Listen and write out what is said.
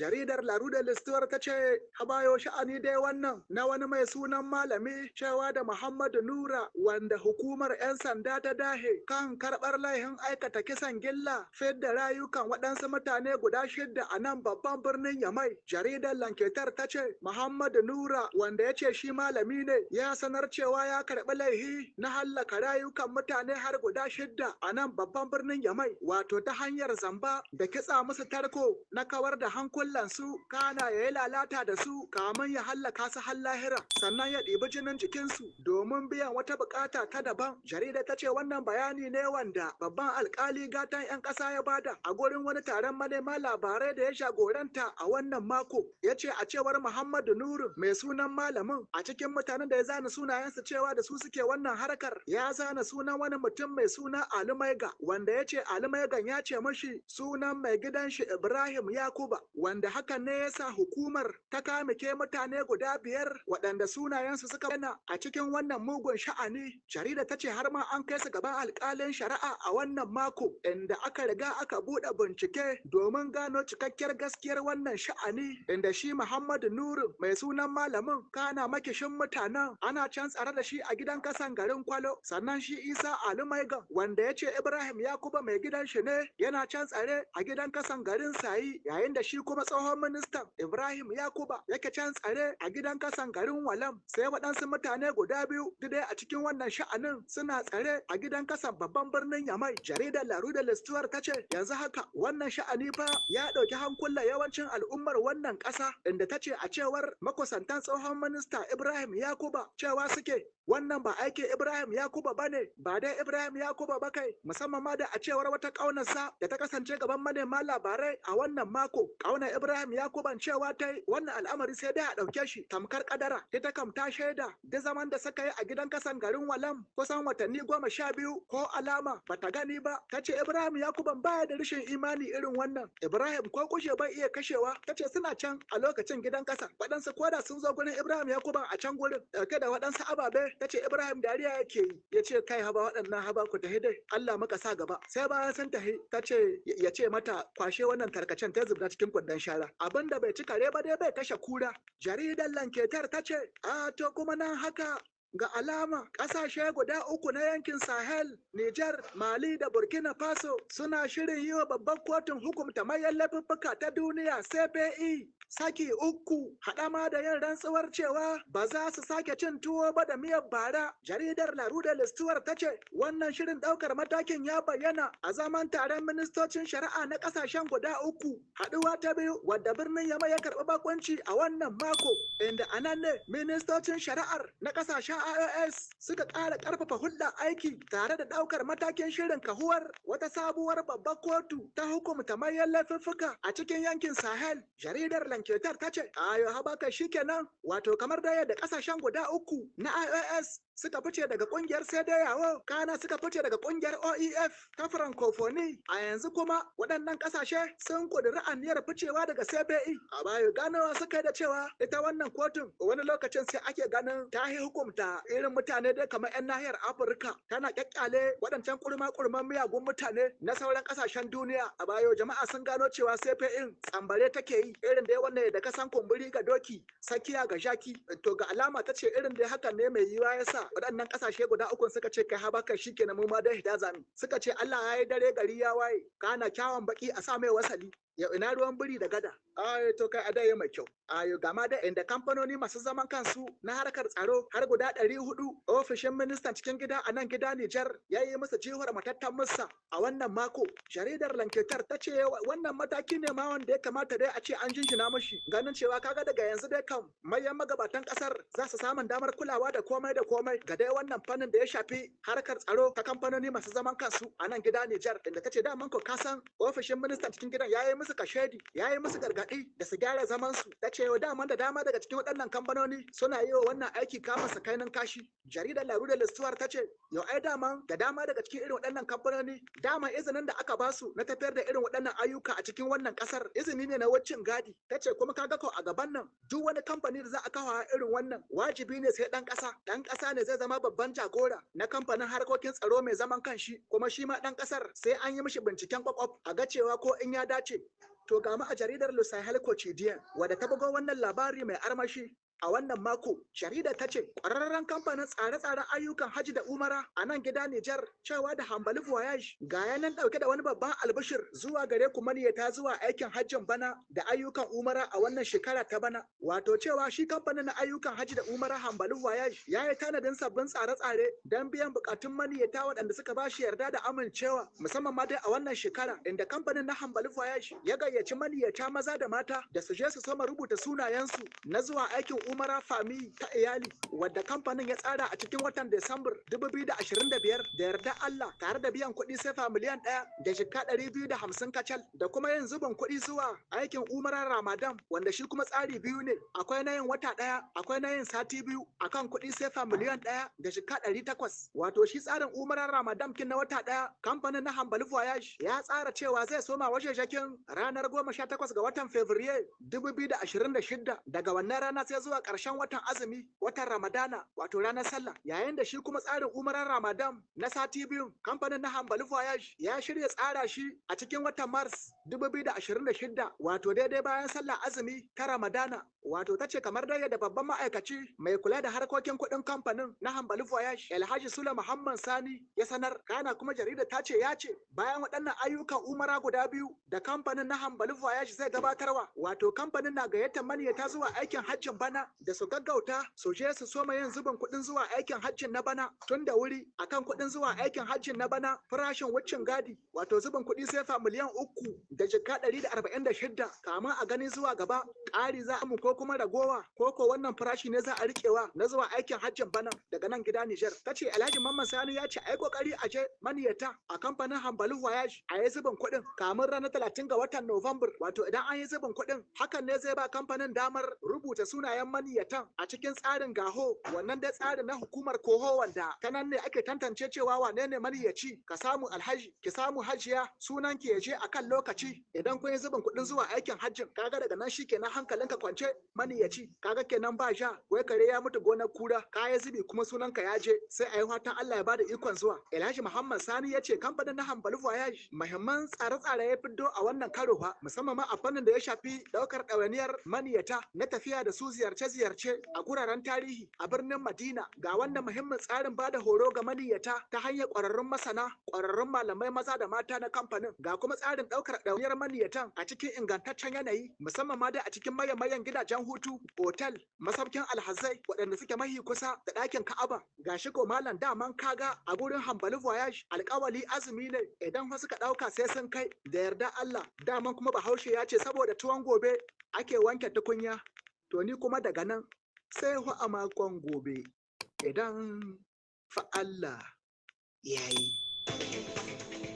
Jaridar La Rue de l'Histoire ta ce habayo sha'ani dai wannan na wani mai sunan malami cewa da Muhammadu Nura, wanda hukumar 'yan sanda ta dahe kan karɓar laihin aikata kisan gilla fidda rayukan waɗansu mutane guda 6 a nan babban birnin Yamai. Jaridar Lanketar ta ce Muhammadu Nura, wanda ya ce shi malami ne, ya sanar cewa ya karɓi laihi na hallaka rayukan mutane har guda 6 a nan babban birnin Yamai, wato ta hanyar zamba da kitsa musu tarko na kawar da hankulansu, kana ya yi lalata da su kamun ya hallaka su har lahira, sannan ya ɗibi jinin jikinsu domin biyan wata bukata ta daban. Jarida ta ce wannan bayani ne wanda babban alkali gatan 'yan ƙasa ya bada a gurin wani taron manema labarai da ya jagoranta a wannan mako. Ya ce a cewar Muhammadu Nuru mai sunan malamin, a cikin mutanen da ya zana sunayensu cewa da su suke wannan harkar, ya zana sunan wani mutum mai suna Ali Maiga, wanda ya ce Ali Maigan ya ce mashi sunan mai gidan shi Ibrahim Yakuba, wanda hakan ne ya sa hukumar ta kamike mutane guda 5 waɗanda sunayensu suka bayyana a cikin wannan mugun sha'ani. Jarida ta ce har ma an kai su gaban alƙalin shari'a a wannan mako, inda aka riga aka buɗe bincike domin gano cikakkiyar gaskiyar wannan sha'ani, inda shi Muhammadu Nuru mai sunan malamin kana makishin mutanen ana can tsare da shi a gidan kasan garin Kwalo. Sannan shi Isa Ali Maigan, wanda ya ce Ibrahim Yakuba mai gidan shi ne, yana can tsare a gidan kasan garin Sayi, yayin da shi kuma tsohon ministan Ibrahim Yakuba yake can tsare a gidan kasan garin Walam. Sai waɗansu mutane guda 2 duk dai a cikin wannan sha'anin suna tsare a gidan kasan babban birnin Yamai. Jaridar La Rue de l'Histoire ta ce yanzu haka wannan sha'ani fa ya ɗauki hankula yawancin al'ummar wannan ƙasa, inda ta ce a cewar makusantan tsohon minista Ibrahim Yakuba cewa suke wannan ba aikin Ibrahim Yakuba ba ne, ba dai Ibrahim Yakuba ba kai, musamman ma da a cewar wata ƙaunarsa da ta kasance gaban manema labarai a wannan mako. Ƙaunar Ibrahim Yakuban cewa ta yi wannan al'amari sai dai a ɗauke shi tamkar ƙadara. Ita kam ta shaida duk zaman da suka yi a gidan kasan garin Walam kusan watanni 12 ko alama bata gani ba. Ta ce Ibrahim Yakuban baya da rashin imani irin wannan. Ibrahim ko kushe bai iya kashewa. Ta ce suna can a lokacin gidan kasa, waɗansu koda sun zo gurin Ibrahim Yakuban a can gurin ɗauke da waɗansu ababe. Ta ce Ibrahim dariya yake yi, ya ce kai haba waɗannan haba ku tahi dai, Allah muka sa gaba. Sai bayan sun tahi ta ce ya ce mata kwashe wannan tarkacen ta zubda cikin kwandon shara. Abin da bai ci kare ba dai bai kashe kura. Jaridar Lanketar ta ce a to kuma nan haka ga alama ƙasashe guda 3 na yankin Sahel, Nijar, Mali da Burkina Faso suna shirin yi wa babban kotun hukumta manyan laifuffuka ta duniya CPI saki 3, haɗama da yin rantsuwar cewa ba za su sake cin tuwo ba da miyar bara. Jaridar La Rue de l'Histoire ta ce wannan shirin ɗaukar matakin ya bayyana a zaman taron ministocin shari'a na ƙasashen guda 3, haɗuwa ta 2 wadda birnin Yamai ya karɓi bakunci a wannan mako, inda a nan ne ministocin shari'ar na ƙasashen IOS suka ƙara ƙarfafa hulɗar aiki tare da ɗaukar matakin shirin kahuwar wata sabuwar babbar kotu ta hukumta manyan laifuffuka a cikin yankin Sahel. Jaridar Lanketar ta ce ayo habaka shikenan, wato kamar da yadda ƙasashen guda 3 na IOS suka fice daga ƙungiyar CEDEAO, kana suka fice daga ƙungiyar OEF ta Francophonie, a yanzu kuma waɗannan ƙasashe sun ƙudiri aniyar ficewa daga CPI. A baya ganowa suka yi da cewa ita wannan kotun wani lokacin sai ake ganin ta yi hukumta irin mutane dai kamar 'yan nahiyar Afirka, tana kyakkyale waɗancan kurma-kurman miyagun mutane na sauran ƙasashen duniya. A bayo jama'a sun gano cewa CPI tsambare take yi, irin dai wannan da kasan kumburi ga doki, sakiya ga jaki. To ga alama ta ce irin dai hakan ne mai yiwuwa ya sa waɗannan ƙasashe guda 3 suka ce kai habaka shikenan mu ma dai hida zami. Suka ce Allah ya yi dare gari ya waye, kana kyawun baki a sa mai wasali. Yau ina ruwan biri da gada. Ayo to kai adai mai kyau. Ayo gama da inda kamfanoni masu zaman kansu na harkar tsaro har guda 400 ofishin ministan cikin gida a nan gida Nijar ya yi musu jihar matattan musa a wannan mako. Jaridar Lanketar ta ce wannan mataki ne ma wanda ya kamata dai a ce an jinjina mashi, ganin cewa kaga daga yanzu dai kam manyan magabatan kasar za su samun damar kulawa da komai da komai ga dai wannan fannin da ya shafi harkar tsaro ta kamfanoni masu zaman kansu a nan gida Nijar, inda ta ce daman ko kasan ofishin ministan cikin gidan ya yi musu kashedi, ya yi musu gargaɗi da su gyara zaman su. Ta ce daman da dama daga cikin waɗannan kamfanoni suna yi wa wannan aiki kama sakainin kashi. Jaridar La Rue de l'Histoire ta ce yau ai daman da dama daga cikin irin waɗannan kamfanoni dama izinin da aka ba su na tafiyar da irin waɗannan ayyuka a cikin wannan ƙasar izini ne na wucin gadi. Ta ce kuma kaga ko a gaban nan duk wani kamfani da za a kawo irin wannan wajibi ne sai ɗan ƙasa. Ɗan ƙasa ne zai zama babban jagora na kamfanin harkokin tsaro mai zaman kanshi, kuma shi ma ɗan ƙasar sai an yi mishi binciken kwakwaf a ga cewa ko in ya dace To ga mu a jaridar Le Sahel Quotidien wadda ta bugo wannan labari mai armashi a wannan mako. Jaridar ta ce ƙwararren kamfanin tsare-tsaren ayyukan hajji da umara a nan gida Nijar cewa da Hambali Voyage ga yanan ɗauke da wani babban albishir zuwa gare ku maniyata zuwa aikin hajjin bana da ayyukan umara a wannan shekara ta bana. Wato cewa shi kamfanin na ayyukan hajji da umara Hambali Voyage ya yi tanadin sabbin tsare-tsare don biyan bukatun maniyata waɗanda suka ba shi yarda da amincewa, musamman ma dai a wannan shekara, inda kamfanin na Hambali Voyage ya gayyaci maniyata maza da mata da su je su soma rubuta sunayensu na zuwa aikin umara fami ta iyali wadda kamfanin ya tsara a cikin watan Desambar 2025 da yarda Allah, tare da biyan kuɗi sefa 1,250,000 kacal, da kuma yin zubin kuɗi zuwa aikin umara Ramadan wanda shi kuma tsari biyu ne, akwai na yin wata ɗaya, akwai na yin sati 2 akan kuɗi sefa 1,800,000. Wato shi tsarin umarar Ramadan kin na wata ɗaya, kamfanin na Hambali Voyage ya tsara cewa zai soma wajejakin ranar 18 ga watan Fabrairu 2026, daga wannan rana sai zuwa ƙarshen watan azumi, watan Ramadana, wato ranar sallah. Yayin da shi kuma tsarin umarar Ramadan na sati 2, kamfanin na Hambali Voyage ya shirya tsara shi a cikin watan Mars 2026, wato daidai bayan sallah azumi ta Ramadana. Wato ta ce kamar dai yadda babban ma'aikaci mai kula da harkokin kuɗin kamfanin na Hambali Voyage Alhaji Sule Muhammad Sani ya sanar. Kana kuma jarida ta ce ya ce bayan waɗannan ayyukan umara guda biyu da kamfanin na Hambali Voyage zai gabatarwa, wato kamfanin na gayyatar maniyata zuwa aikin hajjin bana da su gaggauta su je su soma yin zubin kuɗin zuwa aikin hajjin na bana tun da wuri. Akan kuɗin zuwa aikin hajjin na bana, farashin wucin gadi, wato zubin kuɗi sefa 3,146,000, kamun a gani zuwa gaba ƙari za mu ko kuma ragowa ko ko wannan farashi ne za a riƙewa na zuwa aikin hajjin bana daga nan gida Nijar. Ta ce Alhaji Mamman Sani ya ce ai kokari a je maniyata a kamfanin Hambali Voyage a yi zubin kuɗin kamun ranar 30 ga watan Nuwambar. Wato idan an yi zubin kuɗin, hakan ne zai ba kamfanin damar rubuta sunayen maniyatan a cikin tsarin gaho, wannan dai tsarin na hukumar koho wanda ta nan ne ake tantance cewa wane ne maniyaci. Ka samu alhaji, ki samu hajiya, sunan ki ya je akan lokaci idan kun yi zubin kuɗin zuwa aikin hajjin. Kaga daga nan shikenan hankalinka kwance maniyaci, kaga kenan ba ja wai kare ya mutu gonar kura, kaya zubi kuma sunanka ya je, sai a yi fatan Allah ya bada ikon zuwa. Alhaji Muhammad Sani ya ce kamfanin na Hambali Voyage muhimman tsare-tsare ya fiddo a wannan karo fa, musamman ma a fannin da ya shafi daukar ɗawainiyar maniyata na tafiya da su ziyarce-ziyarce a guraren tarihi a birnin Madina. Ga wannan muhimmin tsarin bada horo ga maniyata ta hanyar ƙwararrun masana, ƙwararrun malamai maza da mata na kamfanin. Ga kuma tsarin daukar ɗawainiyar maniyatan a cikin ingantaccen yanayi, musamman ma dai a cikin maye-mayen gidajen hutu, otal, masaukin alhazai waɗanda suke mahi kusa da ɗakin Ka'aba. Ga shi ko malam daman kaga a gurin Hambali Voyage alƙawali azumi ne, idan fa suka ɗauka sai sun kai da yarda Allah. Daman kuma Bahaushe ya ce saboda tuwon gobe ake wanke tukunya. To ni kuma daga nan sai hu a makon gobe idan fa Allah ya yi.